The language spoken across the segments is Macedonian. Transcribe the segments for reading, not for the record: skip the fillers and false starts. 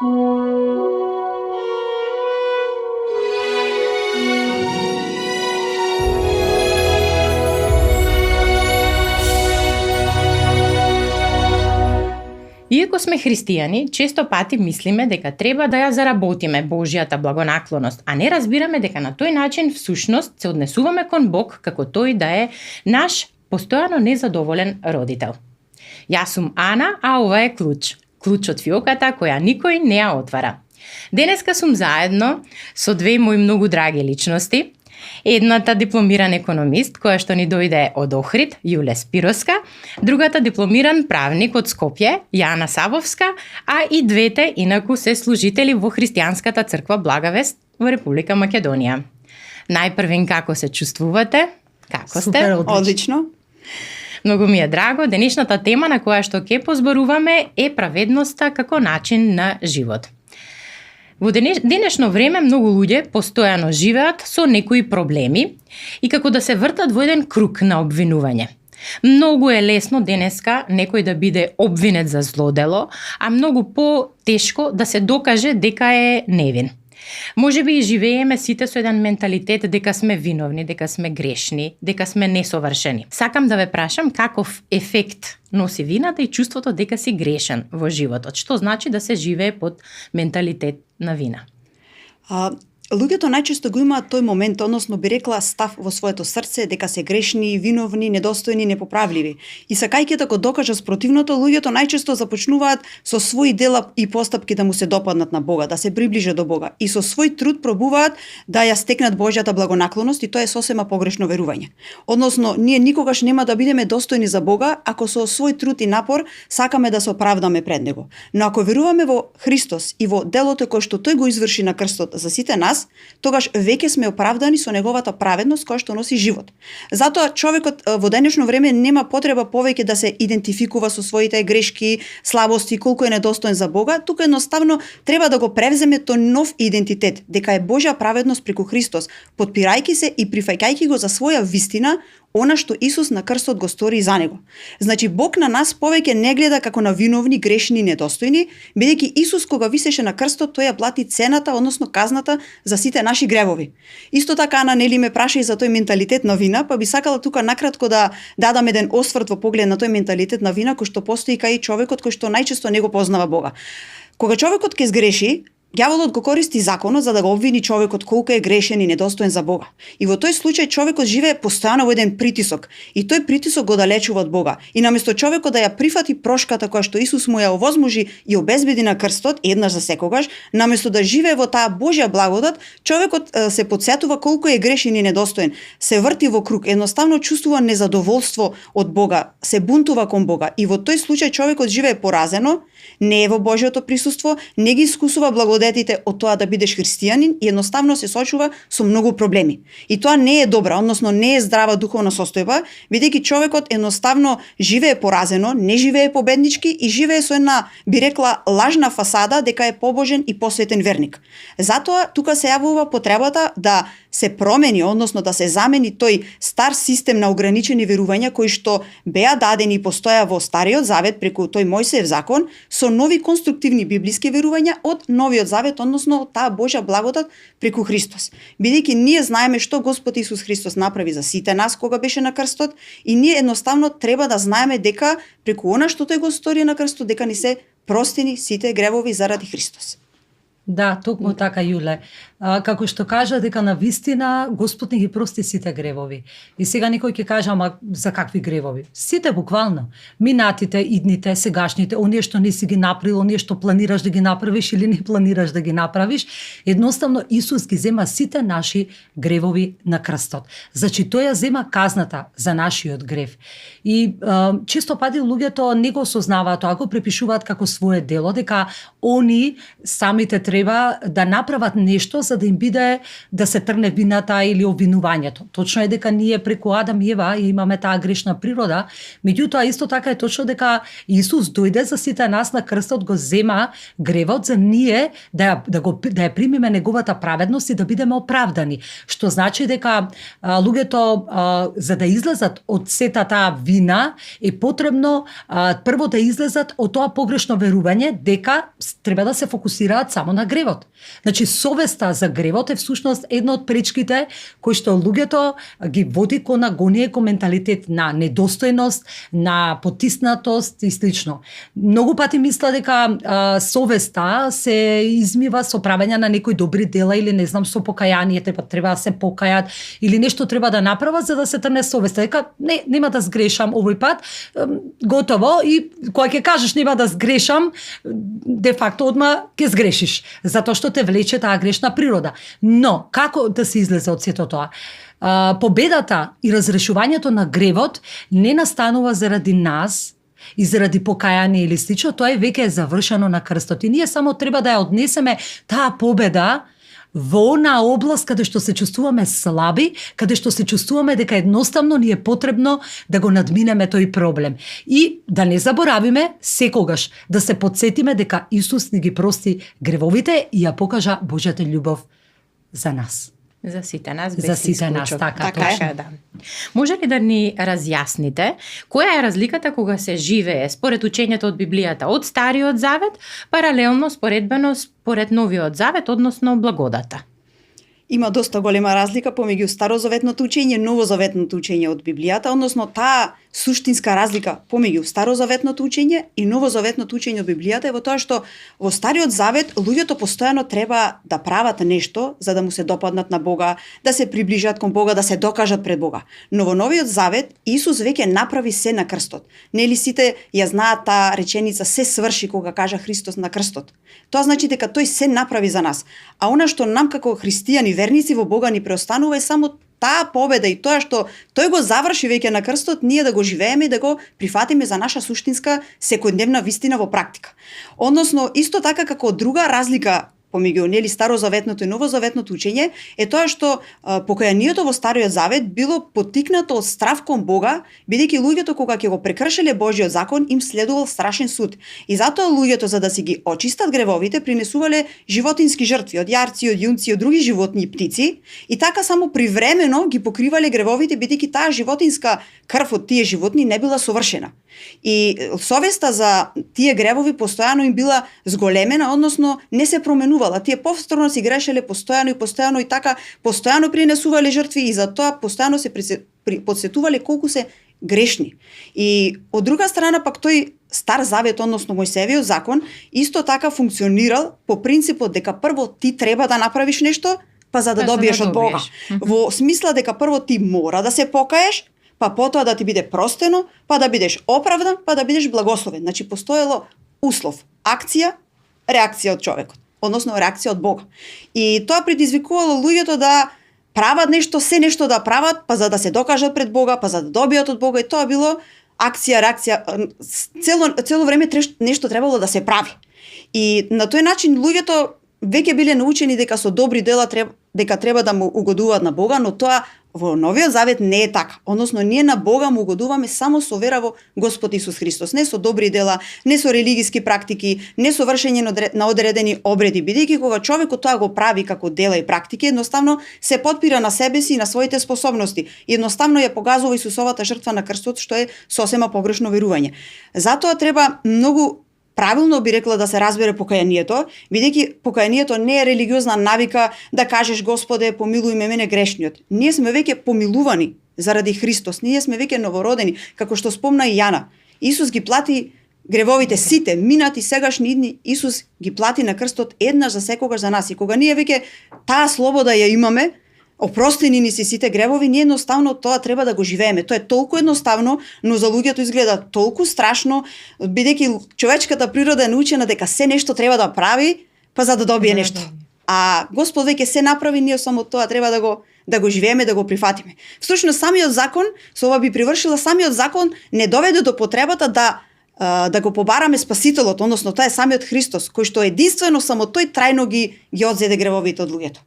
Иако сме христијани, често пати мислиме дека треба да ја заработиме Божјата благонаклоност, а не разбираме дека на тој начин всушност се однесуваме кон Бог како тој да е наш постојано незадоволен родител. Јас сум Ана, а ова е Клуч. Клуч од фиоката која никој не ја отвара. Денеска сум заедно со две мои многу драги личности. Едната дипломиран економист, која што ни дојде од Охрид, Јуле Спироска, другата дипломиран правник од Скопје, Јана Савовска, а и двете инаку се служители во Христијанската црква Благовест во Република Македонија. Најпрвен, како се чувствувате? Како сте? Супер, одлично. Многу ми е драго. Денешната тема на која што ќе позборуваме е праведноста како начин на живот. Во денешно време многу луѓе постојано живеат со некои проблеми и како да се вртат во еден круг на обвинување. Многу е лесно денеска некој да биде обвинет за злодело, а многу по-тешко да се докаже дека е невин. Можеби и живееме сите со еден менталитет дека сме виновни, дека сме грешни, дека сме несовршени. Сакам да ве прашам каков ефект носи вината и чувството дека си грешен во животот. Што значи да се живее под менталитет на вина? Луѓето најчесто го имаат тој момент, односно би рекла став во своето срце дека се грешни, виновни, недостојни, непоправливи. И сакајќи да го докажат спротивното, луѓето најчесто започнуваат со своји дела и постапки да му се допаднат на Бога, да се приближат до Бога и со свој труд пробуваат да ја стекнат Божјата благонаклоност и тоа е сосема погрешно верување. Односно, ние никогаш нема да бидеме достојни за Бога ако со свој труд и напор сакаме да се оправдаме пред Него. Но ако веруваме во Христос и во делото кое што тој го изврши на крстот за сите нас, тогаш веќе сме оправдани со неговата праведност која што носи живот. Затоа човекот во денешно време нема потреба повеќе да се идентификува со своите грешки, слабости, колку е недостоен за Бога, тука едноставно треба да го превземе тој нов идентитет, дека е Божја праведност преку Христос, потпирајќи се и прифаќајќи го за своја вистина, она што Исус на крстот го стори за него. Значи Бог на нас повеќе не гледа како на виновни, грешни и недостојни, бидејќи Исус кога висеше на крстот, тој ја плати цената, односно казната за сите наши гревови. Исто така Ана нели ме праша и за тој менталитет на вина, па би сакала тука накратко да дадам еден осврт во поглед на тој менталитет на вина кој што постои кај човекот кој што најчесто не го познава Бога. Кога човекот ќе сгреши, ѓаволот го користи законот за да го обвини човекот колку е грешен и недостоен за Бога. И во тој случај човекот живее постојано во еден притисок и тој притисок го далечува од Бога. И наместо човекот да ја прифати прошката која што Исус му ја овозможи и обезбеди на крстот еднаш за секогаш, наместо да живее во таа Божја благодат, човекот се потсетува колку е грешен и недостоен, се врти во круг, едноставно чувствува незадоволство од Бога, се бунтува кон Бога и во тој случај човекот живее поразено, не е во Божјото присуство, не ги искусува благодетите од тоа да бидеш христијанин и едноставно се сочува со многу проблеми. И тоа не е добра, односно не е здрава духовна состојба, бидејќи човекот едноставно живее поразено, не живее победнички и живее со една, би рекла, лажна фасада дека е побожен и посветен верник. Затоа тука се јавува потребата да се промени, односно да се замени тој стар систем на ограничени верувања кои што беа дадени и постоја во Стариот Завет преку тој Мојсеев закон со нови конструктивни библиски верувања од Новиот Завет, односно од таа Божја благодат преку Христос. Бидејќи ние знаеме што Господ Исус Христос направи за сите нас кога беше на крстот и ние едноставно треба да знаеме дека преку она што тој го стори на крстот дека ни се простени сите гревови заради Христос. Да, токму така, Јуле. Како што кажа дека на вистина Господ не ги прости сите гревови. И сега некој ќе каже, ама за какви гревови? Сите буквално. Минатите, идните, сегашните, оние што не си ги направил, оние што планираш да ги направиш или не планираш да ги направиш, едноставно Исус ги зема сите наши гревови на крстот. Значи тој ја зема казната за нашиот грев. И често пати луѓето не го осознаваат тоа, го препишуваат како свое дело, дека они самите треба да направат нешто за да им биде да се трне вината или обвинувањето. Точно е дека ние преку Адам и Ева имаме таа грешна природа, меѓутоа исто така е точно дека Исус дојде за сите нас на крстот, го зема гревот за ние да ја примиме неговата праведност и да бидеме оправдани. Што значи дека луѓето за да излезат од сета таа вина е потребно прво да излезат од тоа погрешно верување дека треба да се фокусираат само на гревот. Значи совеста за гревот е всушност една од пречките кои што луѓето ги води кон агонија, кон менталитет на недостојност, на потиснатост и слично. Многу пати мисла дека совеста се измива со правење на некои добри дела или не знам со покаяние, треба да се покајат или нешто треба да направат за да се трне совеста. Дека нема да сгрешам овој пат, готово, и кога ќе кажеш нема да сгрешам, де факто одма ќе сгрешиш, затоа што те влече таа грешна природа. Но како да се излезе од сето тоа? Победата и разрешувањето на гревот не настанува заради нас и заради покаяние или слично, тоа е веќе завршено на крстот. И ние само треба да ја однесеме таа победа во она област каде што се чувствуваме слаби, каде што се чувствуваме дека едноставно ни е потребно да го надминеме тој проблем. И да не заборавиме секогаш да се потсетиме дека Исус ни ги прости гревовите и ја покажа Божјата љубов за нас. За сите нас, без За сите исклучок. нас, така е, да. Може ли да ни разјасните која е разликата кога се живее според учењето од Библијата од Стариот Завет, паралелно споредбено според Новиот Завет, односно благодата? Има доста голема разлика помеѓу старозаветното учење и новозаветното учење од Библијата, односно таа суштинска разлика помеѓу старозаветното учење и новозаветното учење од Библијата е во тоа што во Стариот Завет луѓето постојано треба да прават нешто за да му се допаднат на Бога, да се приближат кон Бога, да се докажат пред Бога. Но во Новиот Завет Исус веќе направи се на крстот. Нели сите ја знаат таа реченица се сврши кога кажа Христос на крстот. Тоа значи дека тој се направи за нас. А она што нам како христијани верници во Бога ни преостанува е само таа победа и тоа што тој го заврши веќе на крстот, ние да го живееме и да го прифатиме за наша суштинска секојдневна вистина во практика. Односно, исто така како друга разлика помеѓу нели старозаветното и новозаветното учење е тоа што покајанието во Стариот Завет било поттикнато од страв кон Бога, бидејќи луѓето кога ќе го прекршеле Божјиот закон им следувал страшен суд. И затоа луѓето за да си ги очистат гревовите принесувале животински жртви од јарци, од јунци, од други животни и птици, и така само привремено ги покривале гревовите бидејќи таа животинска крв од тие животни не била совршена. И совеста за тие гревови постојано им била зголемена, односно не се променувала. Тие повторно си грешеле постојано и така постојано принесувале жртви и затоа постојано се подсетувале колку се грешни. И од друга страна пак тој Стар Завет, односно Мојсеевиот закон, исто така функционирал по принципот дека прво ти треба да направиш нешто, па за да добиеш од Бога. Во смисла дека прво ти мора да се покаеш, па потоа да ти биде простено, па да бидеш оправдан, па да бидеш благословен. Значи постоело услов, акција, реакција од човекот, односно реакција од Бога. И тоа предизвикувало луѓето да прават нешто, се нешто да прават, па за да се докажат пред Бога, па за да добијат од Бога, и тоа било акција, реакција, цело време нешто требало да се прави. И на тој начин луѓето веќе биле научени дека со добри дела треба да му угодуваат на Бога, но тоа во Новиот Завет не е така. Односно, ние на Бога му угодуваме само со вера во Господ Исус Христос. Не со добри дела, не со религиски практики, не со вршење на одредени обреди, бидејќи кога човекот тоа го прави како дела и практики, едноставно се потпира на себе си и на своите способности. Едноставно ја погазува Исусовата жртва на крстот, што е сосема погрешно верување. Затоа треба многу правилно би рекла да се разбере покајанието, бидејќи покајанието не е религиозна навика да кажеш Господе, помилуј ме мене грешниот. Ние сме веќе помилувани заради Христос, ние сме веќе новородени, како што спомна и Јана. Исус ги плати гревовите сите, минати, сегашни, идни, Исус ги плати на крстот еднаш за секогаш за нас. И кога ние веќе таа слобода ја имаме, опростени ни се сите гревови, ние едноставно тоа треба да го живееме. Тоа е толку едноставно, но за луѓето изгледа толку страшно, бидејќи човечката природа е научена дека се нешто треба да прави, па за да добие нешто. А Господ веќе се направи, ние само тоа треба да го живееме, да го прифатиме. Всушност самиот закон, со ова би привршила, самиот закон не доведе до потребата да да го побараме Спасителот, односно тоа е самиот Христос, кој што единствено само тој трајно ги одзеде гревовите од луѓето.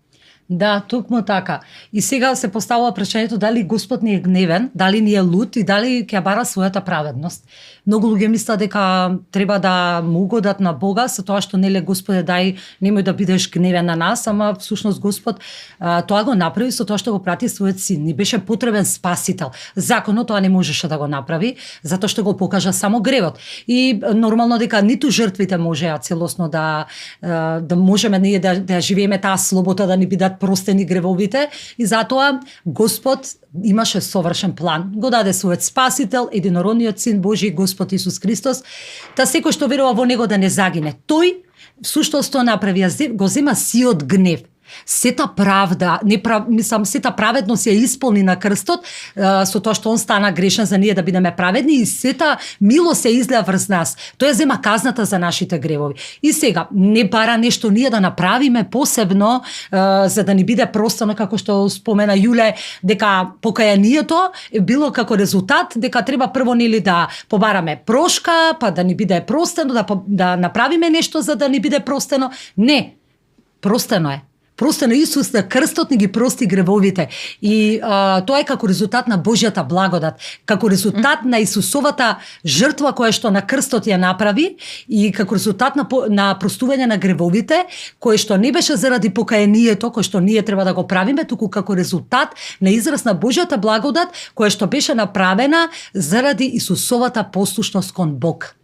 Да, токму така. И сега се поставува прашањето дали Господ не е гневен, дали не е лут и дали ќе бара својата праведност. Многу луѓе мислат дека треба да му угодат на Бога со тоа што неле Господе дај немој да бидеш гневен на нас, ама всушност Господ тоа го направи со тоа што го прати својот син. Ни беше потребен спасител. Законот тоа не можеше да го направи, затоа што го покажа само гревот. И нормално дека ниту жртвите можеа целосно да можеме ние да живееме таа слобода, да ни бидат простени гревовите, и затоа Господ имаше совршен план. Го даде својот спасител, единородниот син Божи, Господ Исус Христос, да секој што верува во него да не загине. Тој всушност тоа направи, го зема сиот гнев. Сета правда, сета праведност ја исполни на крстот со тоа што он стана грешен за ние да бидеме праведни, и сета милост се излеа врз нас. Тој зема казната за нашите гревови. И сега не бара нешто ние да направиме посебно за да ни биде простено, како што спомена Јуле, дека покајанието е било како резултат дека треба прво нели да побараме прошка, па да ни биде простено, да направиме нешто за да ни биде простено. Не, простено е. Простено Исус на крстот ни ги прости гревовите. И тоа е како резултат на Божјата благодат, како резултат на Исусовата жртва која што на крстот ја направи, и како резултат на простување на гревовите, кое што не беше заради покајанието кој што ние треба да го правиме, туку како резултат на израз на Божјата благодат која што беше направена заради Исусовата послушност кон Бог.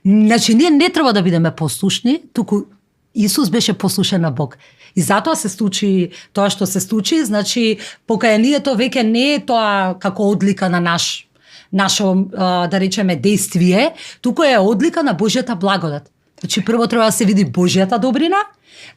Значи ние не треба да бидеме послушни, туку Исус беше послушен на Бог. И затоа се случи тоа што се случи, значи покајанието веќе не е тоа како одлика на нашо да речеме действие, туку е одлика на Божјата благодат. Значи прво треба да се види Божјата добрина,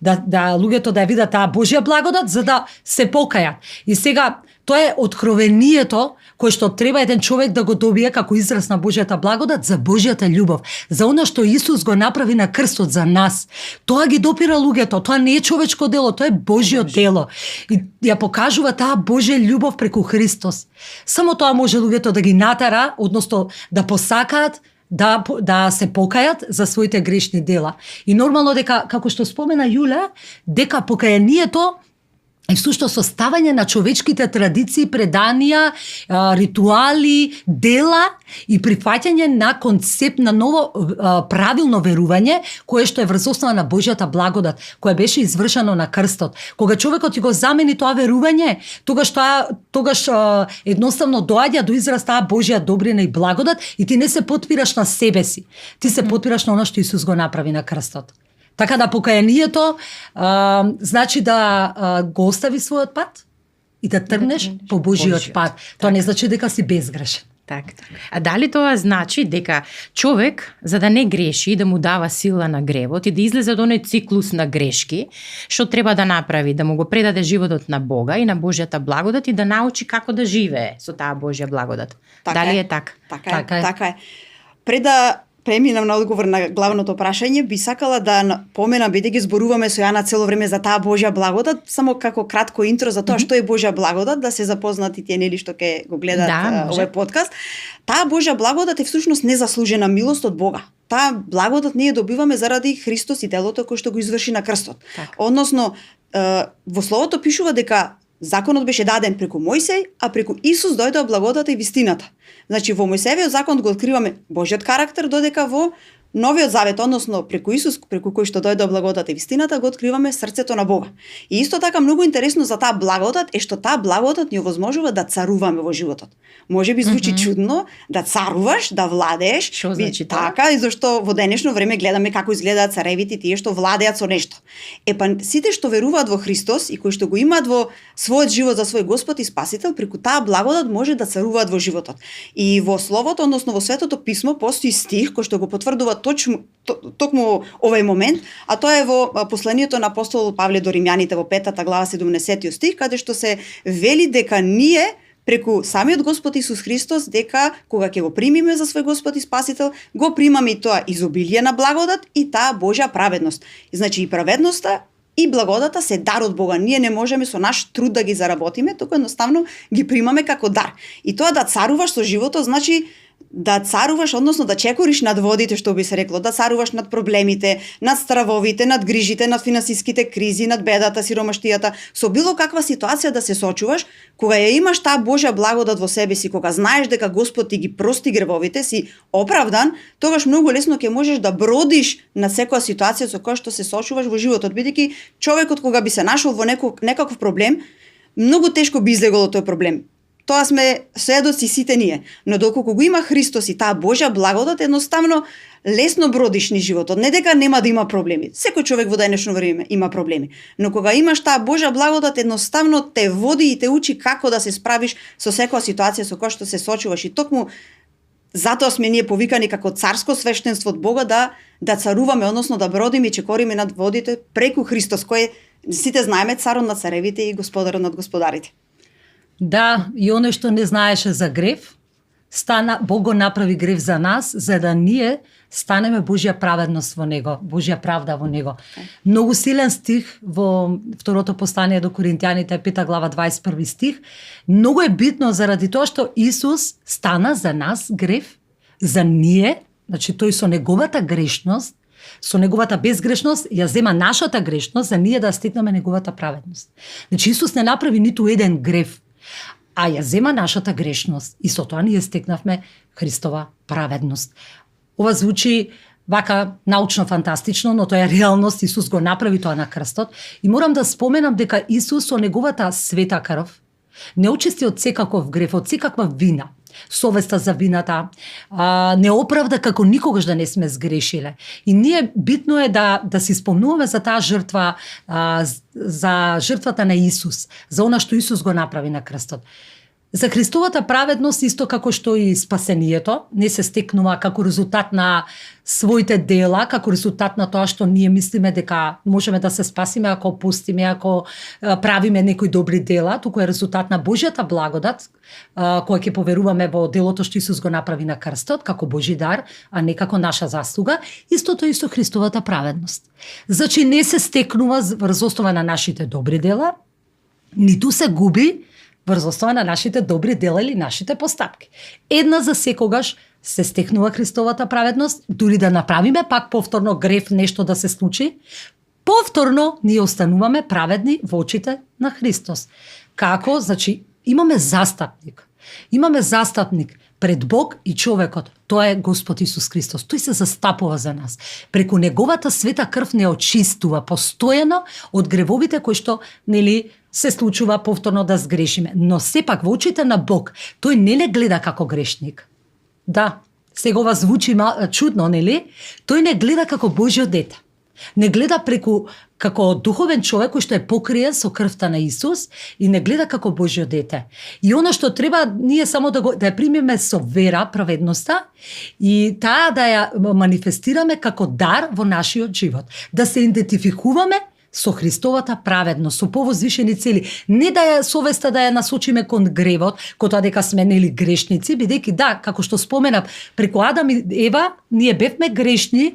да луѓето да ја видат таа Божја благодат за да се покајат. И сега тоа е откровението кое што треба еден човек да го добие како израз на Божјата благодат за Божјата љубов, за она што Исус го направи на крстот за нас. Тоа ги допира луѓето, тоа не е човечко дело, тоа е Божјо дело. И ја покажува таа Божја љубов преку Христос. Само тоа може луѓето да ги натера, односно да посакаат да се покајат за своите грешни дела. И нормално дека, како што спомена Јуле, дека покајанието е всушност оставање на човечките традиции, преданија, ритуали, дела и прифаќање на концепт на ново правилно верување, кое што е врз основа на Божјата благодат, кое беше извршено на крстот. Кога човекот ќе го замени тоа верување, тогаш едноставно доаѓа до израз таа Божја добрина и благодат, и ти не се потпираш на себе си. Ти се потпираш на оно што Исус го направи на крстот. Така да покајанието значи да го остави својот пат и да тргнеш по Божиот пат. Тоа не значи дека си безгрешен. Так. А дали тоа значи дека човек, за да не греши, да му дава сила на гревот и да излезе од оној циклус на грешки, што треба да направи, да му го предаде животот на Бога и на Божјата благодат и да научи како да живее со таа Божја благодат? Така дали е. е така? Така е. Пред да преминам на одговор на главното прашање, би сакала да поменам, бидејќи зборуваме со Јана цело време за таа Божја благодат, само како кратко интро за тоа што е Божја благодат, да се запознати тие нели што ќе го гледат овој подкаст. Таа Божја благодат е всушност незаслужена милост од Бога. Таа благодат ние добиваме заради Христос и делото кој што го изврши на крстот. Так. Односно, во Словото пишува дека законот беше даден преку Мојсеј, а преку Исус дојдоа благодата и вистината. Значи во Мојсеевиот закон го откриваме Божјиот карактер, додека во Новиот завет, односно преку Исус, преку кој што дојде благодата и вистината, го откриваме срцето на Бога. И исто така многу интересно за таа благодат е што таа благодат ни овозможува да царуваме во животот. Може би звучи чудно да царуваш, да владееш. Што значи тоа? Така, и зашто во денешно време гледаме како изгледаат царевите, тие што владеат со нешто. Па сите што веруваат во Христос и кои што го имаат во својот живот за свој Господ и Спасител, преку таа благодат може да царуваат во животот. И во Словото, односно во Светото писмо, постои стих кој што го потврдува токму овој момент, а тоа е во посланието на апостол Павле до Римјаните во 5 глава 70 стих, каде што се вели дека ние преку самиот Господ Исус Христос, дека кога ќе го примиме за свој Господ и Спасител, го примаме и тоа изобилие на благодат и таа Божја праведност. И значи и праведноста и благодата се дар од Бога. Ние не можеме со наш труд да ги заработиме, туку едноставно ги примаме како дар. И тоа да царуваш со животот, значи да царуваш, односно да чекориш над водите, што би се рекло, да царуваш над проблемите, над стравовите, над грижите, над финансиските кризи, над бедата, сиромаштијата, со било каква ситуација да се сочуваш, кога ја имаш таа Божја благодат во себе си, кога знаеш дека Господ ти ги прости гревовите, си оправдан, тогаш многу лесно ќе можеш да бродиш на секоја ситуација со која што се сочуваш во животот, бидејќи човекот кога би се нашол во некаков проблем, многу тешко би излегол од тој проблем. Тоа сме сведоци сите ние. Но доколку го има Христос и таа Божја благодат, едноставно лесно бродиш низ животот. Не дека нема да има проблеми. Секој човек во денешно време има проблеми. Но кога имаш таа Божја благодат, едноставно те води и те учи како да се справиш со секоја ситуација со која што се сочуваш. И токму затоа сме ние повикани како царско свештенство од Бога да царуваме, односно да бродиме и чекориме над водите преку Христос, кој сите знаеме царот на царевите и господарот над господарите. Да, и оној што не знаеше за грев, Бог го направи грев за нас, за да ние станеме Божја праведност во него, Божја правда во него. Многу силен стих во второто послание до Коринтијаните, 5 глава 21 стих. Многу е битно заради тоа што Исус стана за нас грев, за ние, значи тој со неговата грешност, со неговата безгрешност ја зема нашата грешност за ние да стекнеме неговата праведност. Значи Исус не направи ниту еден грев, а ја зема нашата грешност и со тоа ние стекнавме Христова праведност. Ова звучи вака научно фантастично, но тоа е реалност, Исус го направи тоа на крстот и морам да споменам дека Исус со неговата света крв не очисти од секаков грев, од секаква вина, совеста за вината, не оправда како никогаш да не сме сгрешиле. И ние битно е да си спомнуваме за таа жртва, за жртвата на Исус, за она што Исус го направи на крстот. За Христовата праведност, исто како што и спасението, не се стекнува како резултат на своите дела, како резултат на тоа што ние мислиме дека можеме да се спасиме ако пустиме, ако правиме некои добри дела, туку е резултат на Божјата благодат, која ќе поверуваме во делото што Исус го направи на крстот, како Божи дар, а не како наша заслуга. Истото и со Христовата праведност. Значи не се стекнува врз основа на нашите добри дела, ниту се губи врз основа на нашите добри дела или нашите постапки. Една за секогаш се стекнува Христовата праведност, дури да направиме пак повторно грев, нешто да се случи, повторно ние остануваме праведни во очите на Христос. Како? Значи, имаме застапник. Имаме застапник пред Бог и човекот. Тоа е Господ Исус Христос. Тој се застапува за нас. Преку неговата света крв не очистува постојано од гревовите кои што се случува повторно да сгрешиме. Но сепак во очите на Бог, тој не гледа како грешник. Да, сега ова звучи чудно, нели? Тој не гледа како Божјо дете. Не гледа како духовен човек кој што е покриен со крвта на Исус и не гледа како Божјо дете. И она што треба ние само да ја примиме со вера праведноста и таа да ја манифестираме како дар во нашиот живот. Да се идентификуваме со Христовата праведност, со повозвишени цели. Не да ја совеста да ја насочиме кон гревот, кон тоа дека сме грешници, бидејќи да, како што споменав, преку Адам и Ева ние бевме грешни,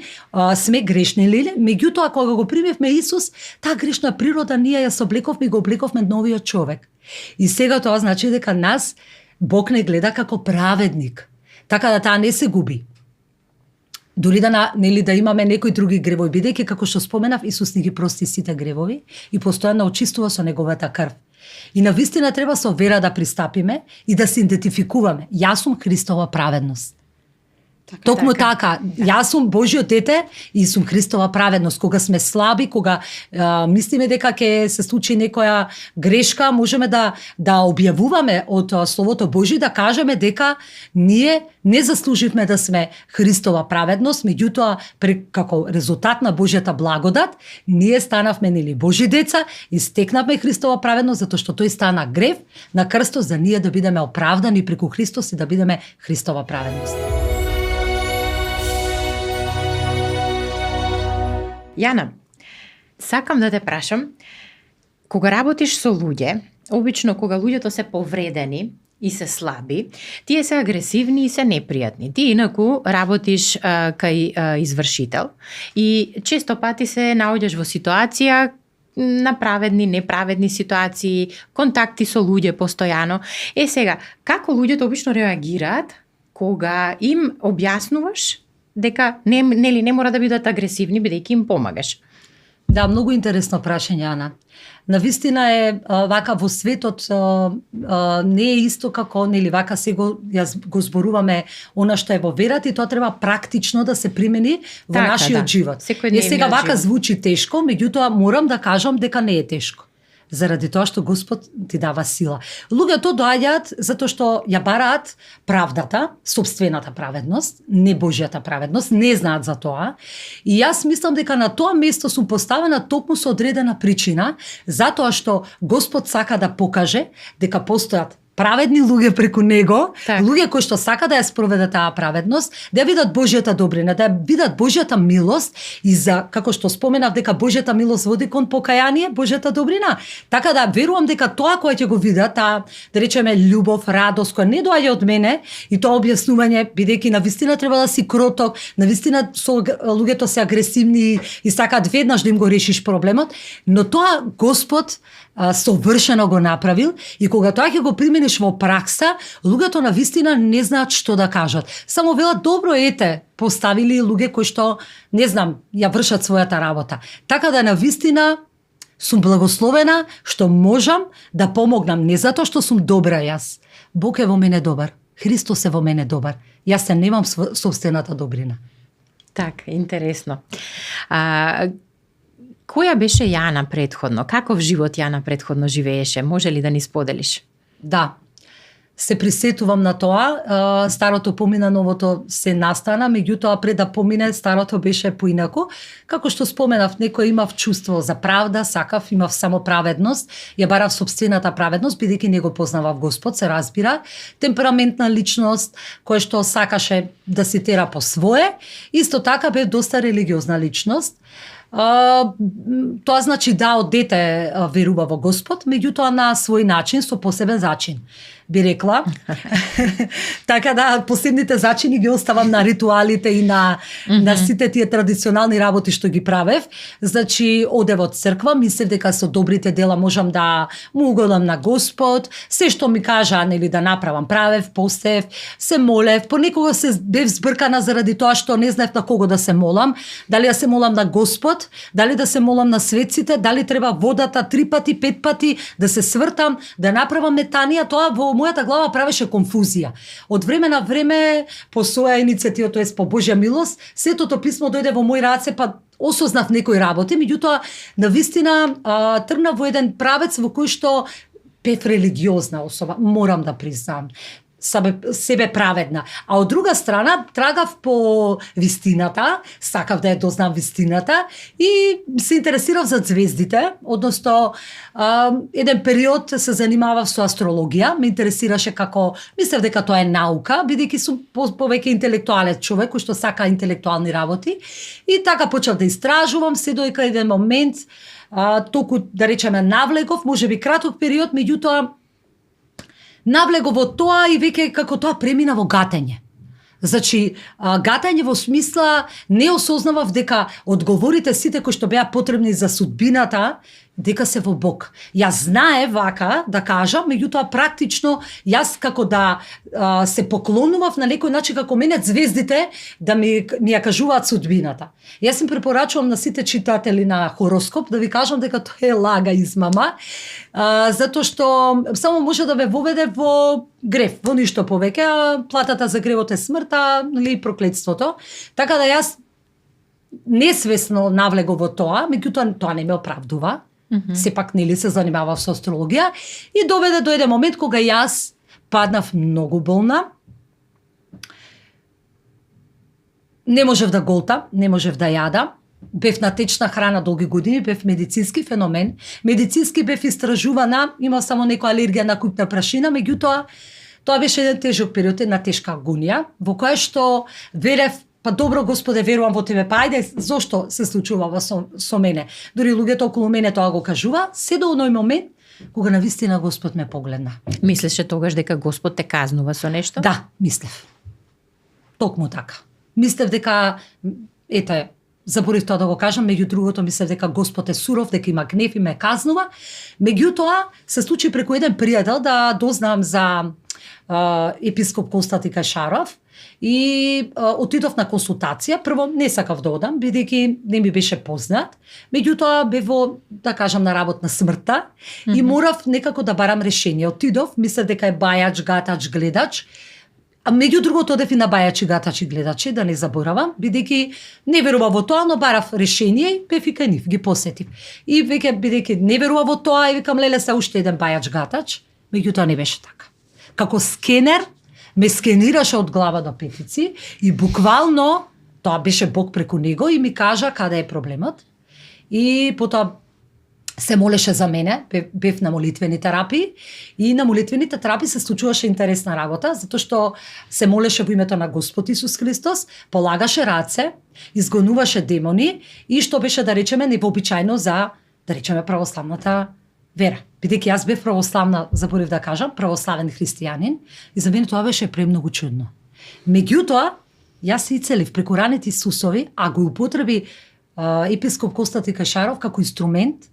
сме грешни, меѓутоа кога го примевме Исус, таа грешна природа ние ја соблековме и го облековме новиот човек. И сега тоа значи дека нас Бог не гледа како праведник, така да таа не се губи. Дури да имаме некои други гревови, бидејќи како што споменав, Исус ни ги прости сите гревови и постојано очистува со неговата крв. И навистина треба со вера да пристапиме и да се идентификуваме. Јас сум Христова праведност. Токму така, јас сум Божјо дете и сум Христова праведност. Кога сме слаби, кога мислиме дека ќе се случи некоја грешка, можеме да објавуваме од Словото Божје, да кажеме дека ние не заслуживме да сме Христова праведност, меѓутоа како резултат на Божјата благодат, ние станавме Божји деца и стекнавме Христова праведност затоа што тој стана грев на крстот за ние да бидеме оправдани преку Христос и да бидеме Христова праведност. Јана, сакам да те прашам, кога работиш со луѓе, обично кога луѓето се повредени и се слаби, тие се агресивни и се непријатни. Ти инаку работиш кај извршител и често пати се наоѓаш во ситуација на праведни, неправедни ситуации, контакти со луѓе постојано. Сега, како луѓето обично реагираат кога им објаснуваш дека не мора да бидат агресивни бидејќи им помагаш? Да, многу интересно прашање, Ана. Навистина е вака во светот не е исто како вака сега го зборуваме она што е во верата и тоа треба практично да се примени во нашиот живот. Секојдневниот сега вака живот звучи тешко, меѓутоа морам да кажам дека не е тешко. Заради тоа што Господ ти дава сила. Луѓето доаѓаат затоа што ја бараат правдата, сопствената праведност, не Божјата праведност, не знаат за тоа. И јас мислам дека на тоа место сум поставена токму со одредена причина, затоа што Господ сака да покаже дека постојат праведни луѓе преку него, луѓе кои што сака да ја спроведат таа праведност, да ја видат Божјата добрина, да ја видат Божјата милост и за, како што споменав дека Божјата милост води кон покаяние, Божјата добрина. Така да верувам дека тоа кое ќе го видат, таа да речеме љубов, радост која не доаѓа од мене и тоа објаснување, бидејќи навистина треба да си кроток, навистина луѓето се агресивни и сакаат веднаш да им го решиш проблемот, но тоа Господ совршено го направил и кога тоа ќе го примениш во пракса, луѓето на вистина не знаат што да кажат. Само велат добро ете, поставили луѓе кои што не знам, ја вршат својата работа. Така да на вистина сум благословена што можам да помогнам не затоа што сум добра јас. Бог е во мене добар. Христос е во мене добар. Јас се немам собствената добрина. Така, интересно. Која беше Јана претходно? Каков живот Јана претходно живееше? Може ли да ни споделиш? Да. Се присетувам на тоа, старото помина, новото се настана, меѓутоа пред да помине старото беше поинаку. Како што споменав, некој имав чувство за правда, сакав, имав само праведност, ја барав собствената праведност, бидејќи не го познавав Господ, се разбира, темпераментна личност, која што сакаше да се тера по свое, исто така бев доста религиозна личност. Тоа значи да, од дете верува во Господ, меѓутоа на свој начин, со посебен зачин, би рекла. Така да, посебните зачини ги оставам на ритуалите и на сите тие традиционални работи што ги правев. Значи, оде во црква, мислев дека со добрите дела можам да му угодам на Господ, се што ми кажа, да направам, правев, постев, се молев, понекога се бев збркана заради тоа што не знаев на кого да се молам, дали да се молам на Господ, дали да се молам на светците, дали треба водата 3 пати, 5 пати, да се свртам, да направам метанија, тоа во мојата глава правеше конфузија. Од време на време, по своја иницијатива, тоест по Божја милост, Светото писмо дојде во мој раце, па осознав некои работи, меѓутоа, навистина тргнав во еден правец во кој што бев религиозна особа, морам да признам. Себе праведна. А од друга страна, трагав по вистината, сакав да ја дознам вистината и се интересирав за звездите, односно еден период се занимавав со астрологија, ме интересираше како, мислев дека тоа е наука, бидејќи сум повеќе интелектуален човек кој што сака интелектуални работи и така почнав да истражувам, се доека еден момент толку да речеме навлегов, можеби краток период, меѓутоа навлего во тоа и веќе како тоа премина во гатење. Значи, гатање во смисла не осознавав дека одговорите сите кои што беа потребни за судбината, дека се во Бог. Јас знае вака да кажам, меѓутоа практично јас како да се поклонував на некој начин како мене звездите да ми ја кажуваат судбината. Јас им препорачувам на сите читатели на хороскоп да ви кажам дека тоа е лага измама, затоа што само може да ве воведе во грев, во ништо повеќе, а платата за гревот е смртта или проклетството. Така да јас несвесно навлего во тоа, меѓутоа тоа не ме оправдува. Сепак нели се занимавав со астрологија и доведе до еден момент кога јас паднав многу болна. Не можев да голтам, не можев да јадам. Бев на течна храна долги години, бев медицински феномен. Медицински бев истражувана, имав само некоја алергија на куќна прашина, меѓутоа тоа беше еден тежок период, една тешка агонија, во која што верев, па добро Господе, верувам во Тебе, па ајде, зошто се случува со мене? Дори луѓето околу мене тоа го кажува, се до оној момент кога навистина Господ ме погледна. Мислеше тогаш дека Господ те казнува со нешто? Да, мислев. Токму така. Мислев дека, ете, заборив тоа да го кажам, меѓу другото мислев дека Господ е суров, дека има гнев и ме казнува. Меѓутоа се случи преку еден пријател да дознам за епископ Константин Кајшаров и отидов на консултација. Прво не сакав да одам, бидејќи не ми беше познат. Меѓутоа бев во, да кажам, на работ на смртта и морав некако да барам решение. Отидов, мислев дека е бајач, гатач, гледач. А меѓу другото одев и на бајачи, гатачи, гледачи, да не заборавам, бидејќи не верував во тоа, но барав решение и бев и кај нив, ги посетив. И веќе бидејќи не верував во тоа, и викам леле се уште еден бајач, гатач, меѓутоа не беше така. Како скенер ме скенираше од глава до петици и буквално тоа беше Бог преку него и ми кажа каде е проблемот. И потоа се молеше за мене, бев на молитвени терапии и на молитвените терапии се случуваше интересна работа, затоа што се молеше во името на Господ Исус Христос, полагаше раце, изгонуваше демони и што беше да речеме невообичајно за, да речеме, православната вера. Бидејќи јас бев православна, заборив да кажам, православен христијанин и за мене тоа беше премногу чудно. Меѓутоа, јас се ицелив преку раните Исусови, а го употреби епископ Константин Кајшаров како инструмент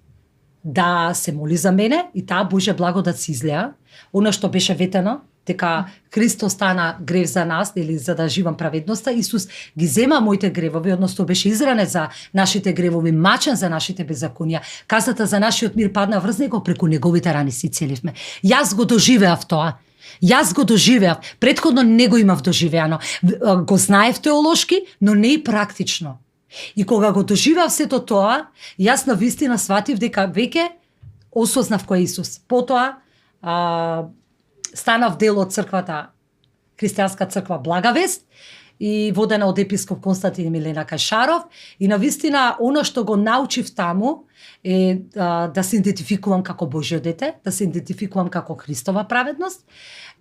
да се моли за мене и таа Божја благодат се излеа. Она што беше ветено, дека Христос стана грев за нас, или за да живам праведноста, Исус ги зема моите гревови, односно беше изранет за нашите гревови, мачен за нашите беззаконија. Казата за нашиот мир падна врз него, преку неговите рани се ицеливме. Јас го доживеав тоа. Јас го доживеав. Претходно не го имав доживеано. Го знаев теолошки, но не и практично. И кога го доживеав сето тоа, јас на вистина сватив дека веќе осознав кој е Исус. Потоа станав дел од црквата, христијанска црква Благавест, и водена од епископ Константин Милена Кајшаров, и на вистина она што го научив таму е да се идентификувам како Божјо дете, да се идентификувам како Христова праведност,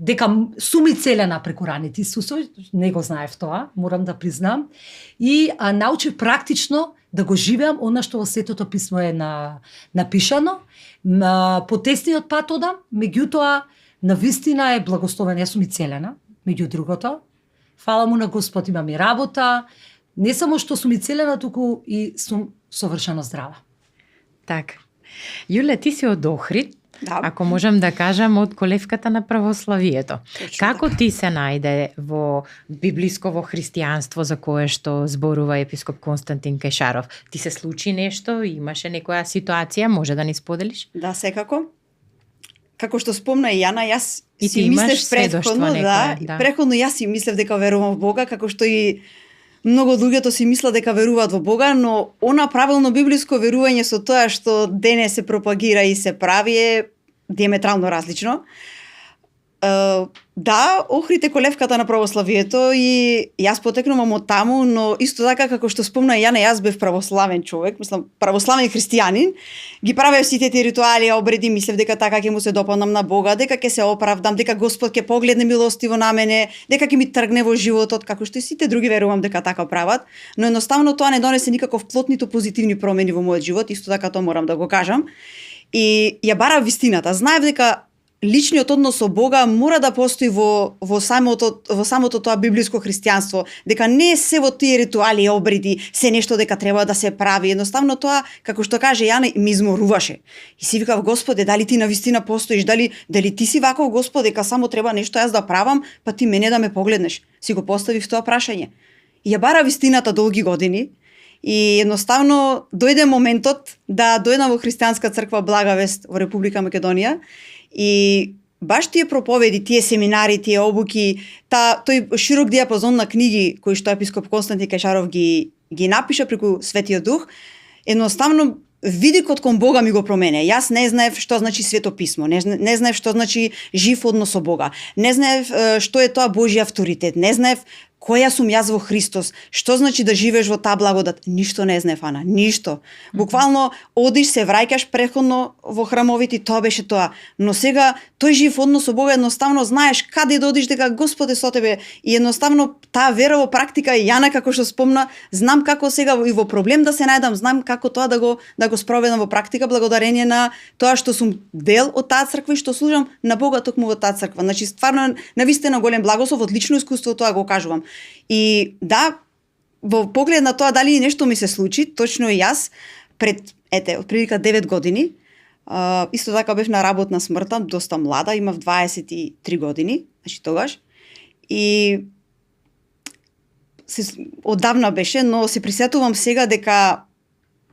дека сум и целена преку раните Исусови, не го знаев тоа, морам да признам, и научив практично да го живеам она што во Светото писмо е напишано, по тесниот пат одам, меѓутоа на вистина е благословен, јас сум и целена, меѓу другото. Фала му на Господ, имам и работа, не само што сум и целена, туку и сум совршено здрава. Така. Јуле, ти си од Охрид, Да. ако можам да кажам, од колевката на православието. Точно Како така. ти се најде во библисково христијанство за кое што зборува епископ Константин Кајшаров? Ти се случи нешто, имаше некоја ситуација, може да ни споделиш? Да, секако. Како што спомна и Јана, јас И ти си имаш мислев сведоштво предходно, некое, да. предходно јас си мислев дека верувам во Бога, како што и многу од луѓето си мислат дека веруваат во Бога, но она правилно библиско верување со тоа што денес се пропагира и се прави е диаметрално различно. Да, Охрид е колевката на православието и јас потекнувам од таму, но исто така како што спомна Јана, јас бев православен човек, мислам православен христијанин, ги правев сите ти ритуали, обреди, мислев дека така ќе му се допаднам на Бога, дека ќе се оправдам, дека Господ ќе погледне милостиво на мене, дека ќе ми тргне во животот, како што и сите други верувам дека така прават, но едноставно тоа не донесе никаков плод, ниту позитивни промени во мојот живот, исто така тоа морам да го кажам. И ја барав вистината, знаев дека личниот однос со Бога мора да постои во самото тоа библиско христијанство, дека не се во тие ритуали и обреди, се нешто дека треба да се прави. Едноставно тоа, како што каже Јана, ми изморуваше. И си викав, Господе, дали ти навистина постоиш, дали ти си ваков, Господе, дека само треба нешто јас да правам, па ти мене да ме погледнеш. Си го поставив тоа прашање. И ја бара вистината долги години. И едноставно дојде моментот да дојдам во христијанска црква Благавест во Република Македонија и баш тие проповеди, тие семинари, тие обуки, тој широк диапазон на книги кои што епископ Константин Кајшаров ги напиша преку Светиот Дух, едноставно видикот кон Бога ми го промене. Јас не знаев што значи Свето писмо, не знаев што значи жив однос со Бога, не знаев што е тоа Божји авторитет, не знаев која сум јас во Христос, што значи да живееш во таа благодат? Ништо не знаев, Ана, ништо. Буквално одиш, се враќаш преходно во храмовите, тоа беше тоа. Но сега тој жив однос со Бога, едноставно знаеш каде да одиш дека Господ е со тебе и едноставно таа вера во практика, Јана како што спомна, знам како сега и во проблем да се најдам, знам како тоа да го спроведам во практика благодарение на тоа што сум дел од таа црква и што служам на Бога токму во таа црква. Значи стварно навистина голем благослов, од лично искуство тоа го кажувам. И да, во поглед на тоа дали нешто ми се случи, точно и јас пред отприлика 9 години, исто така бев на работна смртта, доста млада, имав 23 години, значи тогаш. И одавна беше, но се присетувам сега дека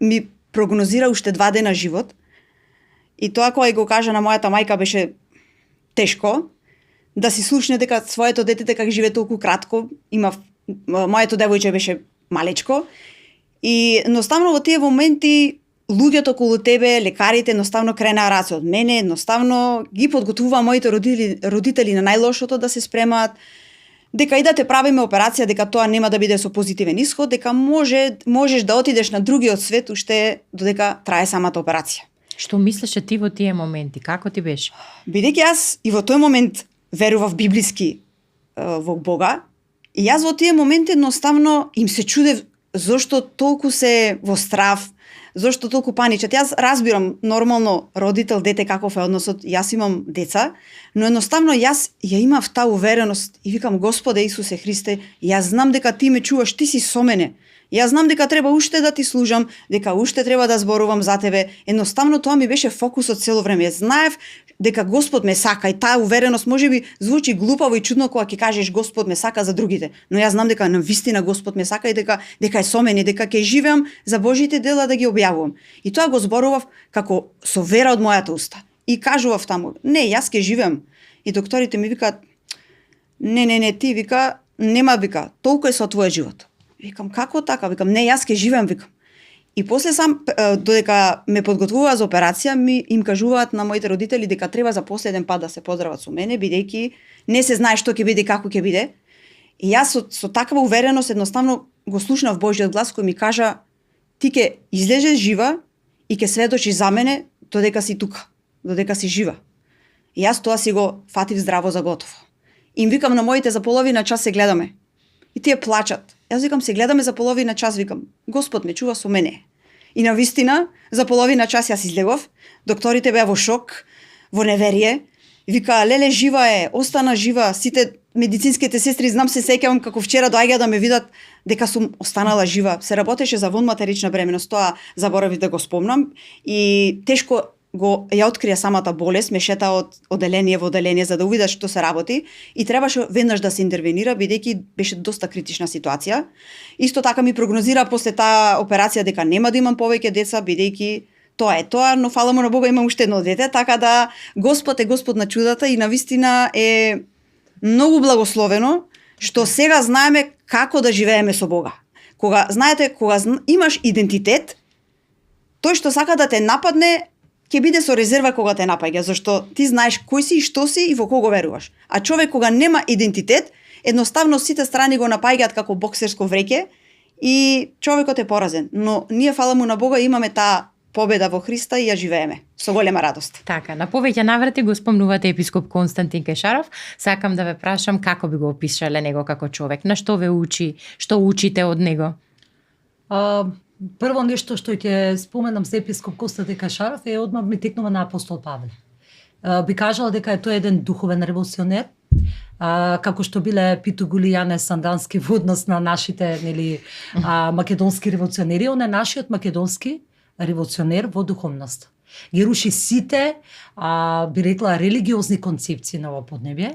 ми прогнозира уште 2 дена живот. И тоа кога го кажа на мојата мајка беше тешко, да си слушне дека своето детете как живее толку кратко, моето девојче беше малечко, и едноставно во тие моменти луѓето околу тебе, лекарите едноставно кренаа раце од мене, едноставно ги подготвуваа моите родители на најлошото да се спремаат, дека и да те правиме операција, дека тоа нема да биде со позитивен исход, дека можеш да отидеш на другиот свет уште додека трае самата операција. Што мислеше ти во тие моменти? Како ти беше? Бидејќи јас и во тој момент верував библиски во Бога, и јас во тие моменти едноставно им се чудев зошто толку се во страв, зошто толку паничат. Јас разбирам нормално родител дете каков е односот, јас имам деца, но едноставно јас ја имав таа увереност и викам Господе Исусе Христе, јас знам дека ти ме чуваш, ти си со мене. Јас знам дека треба уште да ти служам, дека уште треба да зборувам за тебе. Едноставно тоа ми беше фокусот цело време. Знаев дека Господ ме сака, и таа увереност можеби звучи глупаво и чудно кога ќе кажеш Господ ме сака за другите, но јас знам дека навистина Господ ме сака и дека е со мене, дека ќе живеам за Божите дела да ги објавувам. И тоа го зборував како со вера од мојата уста. И кажував таму, не, јас ќе живеам. И докторите ми викаат, не, ти вика, нема вика, толку е со твојот живот. Викам, како така? Викам, не, јас ќе живеам, викам. И после сам, додека ме подготвуваа за операција, им кажуваат на моите родители дека треба за последен пат да се поздрават со мене, бидејќи не се знае што ќе биде и како ќе биде. И јас со таква увереност едноставно го слушнав Божјиот глас кој ми кажа, ти ќе излезеш жива и ќе сведочиш за мене додека си тука, додека си жива. И јас тоа си го фатив здраво за готово. Им викам на моите за половина час се гледаме. И тие плачат. Јас викам се гледаме за половина час, викам Господ ме чува со мене. И навистина за половина час јас излегов, докторите беа во шок, во неверие, вика леле жива е, остана жива, сите медицинските сестри знам се сеќавам како вчера доаѓа да ме видат дека сум останала жива. Се работеше за вонматерична бременност, тоа заборавив да го спомнам, и тешко ја открија самата болест, ме шета од оделение во оделение за да увидат што се работи, и требаше веднаш да се интервенира бидејќи беше доста критична ситуација. Исто така ми прогнозира после таа операција дека нема да имам повеќе деца бидејќи тоа е тоа, но фала му на Бога имам уште едно дете, така да Господ е Господ на чудата и навистина е многу благословено што сега знаеме како да живееме со Бога. Кога имаш идентитет, тој што сака да те нападне ќе биде со резерва кога те напаѓа, зашто ти знаеш кој си и што си и во кого веруваш. А човек кога нема идентитет, едноставно сите страни го напаѓаат како боксерско вреќе и човекот е поразен. Но ние, фала му на Бога, имаме таа победа во Христа и ја живееме со голема радост. Така, на повеќе наврати го спомнувате епископ Константин Кешаров. Сакам да ве прашам како би го опишале него како човек, на што ве учи, што учите од него? Прво нешто што ќе споменам за епископ Константин Кешаров е одмав ми текнува на апостол Павле. Би кажала дека е тој еден духовен револуционер, како што биле Питогули Јане Сандански во однос на нашите македонски револуционери, он е нашиот македонски револуционер во духовност. Ги руши сите, би рекла, религиозни концепции на овој поднебје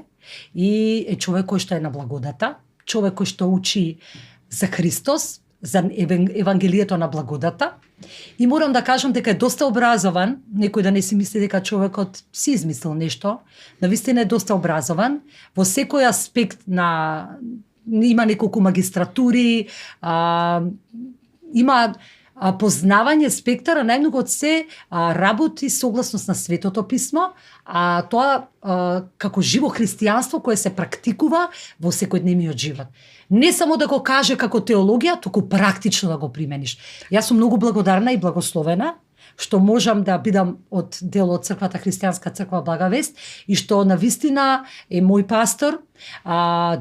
и е човек кој што е на благодата, човек кој што учи за Христос, за евангелието на благодата. И морам да кажам дека е доста образован, некој да не си мисли дека човекот си измислил нешто, навистина е доста образован, во секој аспект има неколку магистратури, има познавање спектара, најмногу од се работи согласност на Светото писмо, а тоа како живо христијанство кое се практикува во секојдневниот живот. Не само да го каже како теологија, туку практично да го примениш. Јас сум многу благодарна и благословена што можам да бидам од дел од црквата Христијанска црква Блага Вест и што навистина е мој пастор,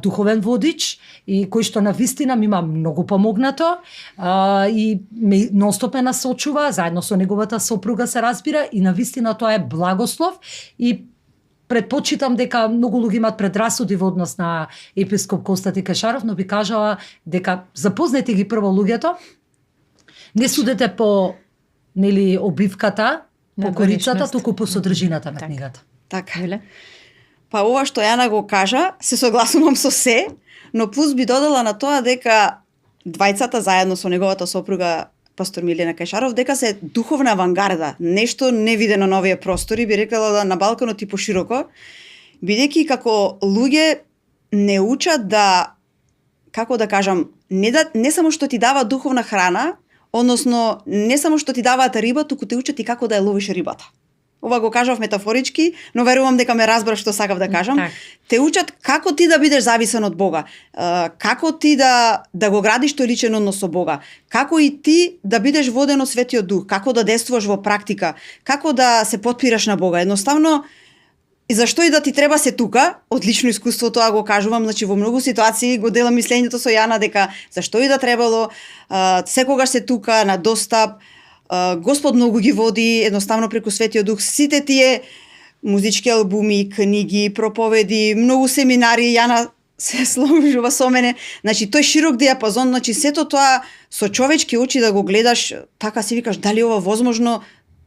духовен водич и кој што навистина ми има многу помогнато и ме нонстоп ме насочува, заедно со неговата сопруга се разбира, и навистина тоа е благослов и предпочитам дека многу луѓе имаат предрасуди во однос на епископ Константин Кешаров, но би кажала дека запознајте ги прво луѓето, не судете по обивката, по корицата, туку по содржината на книгата. Така. Па ова што Јана го кажа, се согласувам со се, но плюс би додала на тоа дека двајцата заедно со неговата сопруга пастор Милена Кајшаров, дека се духовна авангарда, нешто невидено на овие простори, би рекла на Балканот и пошироко, бидејќи како луѓе не учат да, како да кажам, не само што ти дава духовна храна, односно не само што ти даваат риба, туку те учат и како да ја ловиш рибата. Ова го кажав метафорички, но верувам дека ме разбрав што сакав да кажам. Так. Те учат како ти да бидеш зависен од Бога, како ти да го градиш тој личен однос со Бога, како и ти да бидеш воден од Светиот Дух, како да действуваш во практика, како да се потпираш на Бога. Едноставно, и зашто и да ти треба се тука, од лично искуство тоа го кажувам, значи во многу ситуации го делам мислењето со Јана дека зашто и да требало, секогаш се тука на достап, Господ многу ги води едноставно преку Светиот Дух. Сите тие музички албуми, книги, проповеди, многу семинари, Јана се сложува со мене. Значи тој широк диапазон, значи сето тоа со човечки очи да го гледаш, така си викаш дали ова возможно,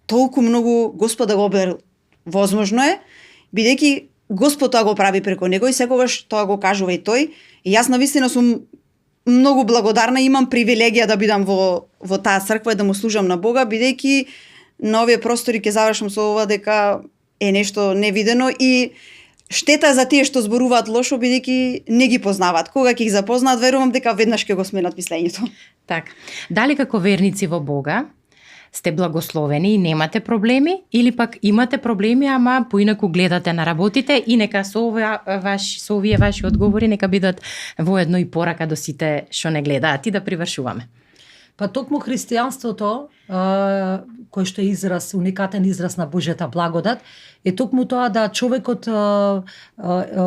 толку многу Господ да го обер. Возможно е, бидејќи Господ тоа го прави преку него и секогаш тоа го кажува и тој. И јас навистина сум многу благодарна, имам привилегија да бидам во таа црква и да му служам на Бога, бидејќи на овие простори ќе завршам со ова дека е нешто невидено и штета за тие што зборуваат лошо, бидејќи не ги познаваат. Кога ќе ги запознаат, верувам дека веднаш ќе го сменат мислењето. Так. Дали како верници во Бога сте благословени и немате проблеми, или пак имате проблеми, ама поинаку гледате на работите и нека со овие ваши одговори нека бидат воедно и порака до сите што не гледаат и да привршуваме. Па токму христијанството, кој што е израз, уникатен израз на Божјата благодат, е токму тоа да човекот,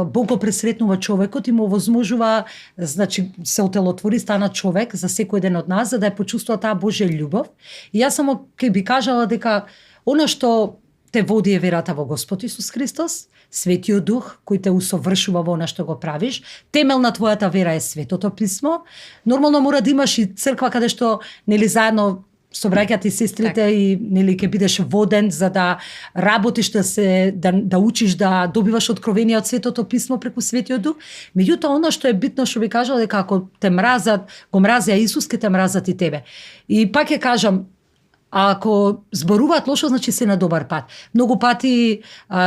Бог го пресретнува човекот и му возможува, значи се отелотвори, стана човек за секој ден од нас, за да ја почувствува таа Божја љубов. И јас само ќе би кажала дека она што те води е верата во Господ Исус Христос, Светиот Дух кој те усовршува во она што го правиш. Темел на твојата вера е Светото писмо. Нормално мора да имаш и црква каде што заедно со браќата и сестрите и ќе бидеш воден за да работиш, да учиш, да добиваш откровение од Светото писмо преку Светиот Дух. Меѓутоа она што е битно, што би кажала, дека ако те мразат, го мразеа Исус, ќе те мразат и тебе. И пак ќе кажам, а ако зборуваат лошо, значи се на добар пат. Многу пати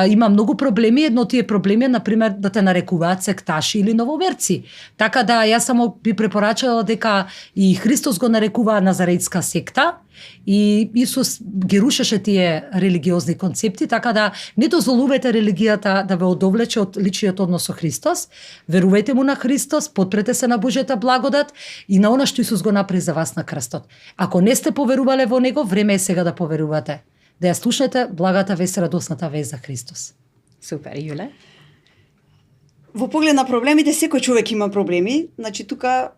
има многу проблеми, едно тие проблеми, например, да те нарекуваат секташи или нововерци. Така да јас само би препорачала дека и Христос го нарекува Назарејска секта и Исус ги рушеше тие религиозни концепти, така да не дозволувате религијата да ве одовлече од личниот однос со Христос. Верувајте му на Христос, подпрете се на Божјата благодат и на она што Исус го направи за вас на крстот. Ако не сте поверувале во него, време е сега да поверувате. Да ја слушнете благата вест, радосната вест за Христос. Супер, Јуле. Во поглед на проблемите, секој човек има проблеми. Значи тука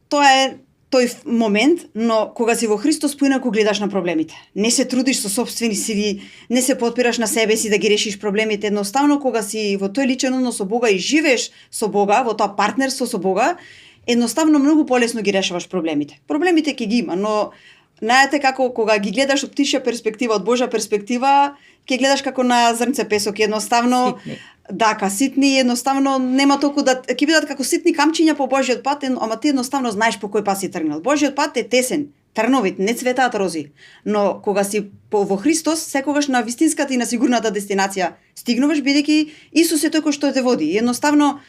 тоа е тој момент, но кога си во Христос поинаку гледаш на проблемите. Не се трудиш со сопствени сили, не се потпираш на себе си да ги решиш проблемите. Едноставно кога си во тој личен однос со Бога и живееш со Бога, во тоа партнерство со Бога, едноставно многу полесно ги решаваш проблемите. Проблемите ќе ги има, но знаете како кога ги гледаш од птичја перспектива, од Божја перспектива, ќе гледаш како на зрнце песок, едноставно Ситни. Дака, ситни, едноставно нема толку да ќе бидат како ситни камчиња по Божјиот пат, ама ти едноставно знаеш по кој пат си тргнал. Божјиот пат е тесен, трновит, не цветаат рози. Но кога си во Христос, секогаш на вистинската и на сигурната дестинација стигнуваш, бидејќи Исус е тој кој што те води. Едноставно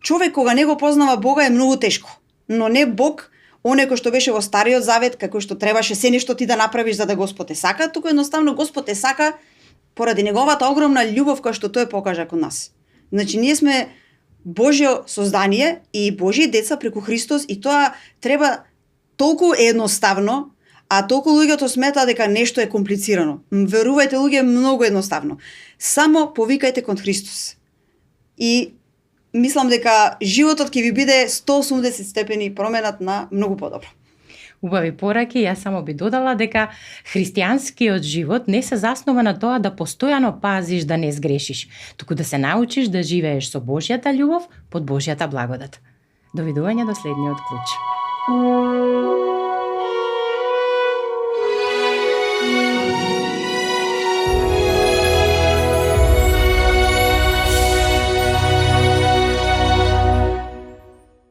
човек кога не го познава Бога е многу тешко. Но не Бог, оне кој што беше во Стариот Завет, како што требаше се нешто ти да направиш за да Господ те сака, туку едноставно Господ те сака поради неговата огромна љубов која што тој покажа кон нас. Значи ние сме Божјо создание и Божји деца преку Христос и тоа треба толку едноставно, а толку луѓето сметаат дека нешто е комплицирано. Верувајте луѓе, многу едноставно. Само повикајте кон Христос. И мислам дека животот ќе ви биде 180 степени променат на многу подобро. убави пораки. Јас само би додала дека христијанскиот живот не се заснова на тоа да постојано пазиш да не сгрешиш, туку да се научиш да живееш со Божјата љубов под Божјата благодат. Довидување до следниот клуч.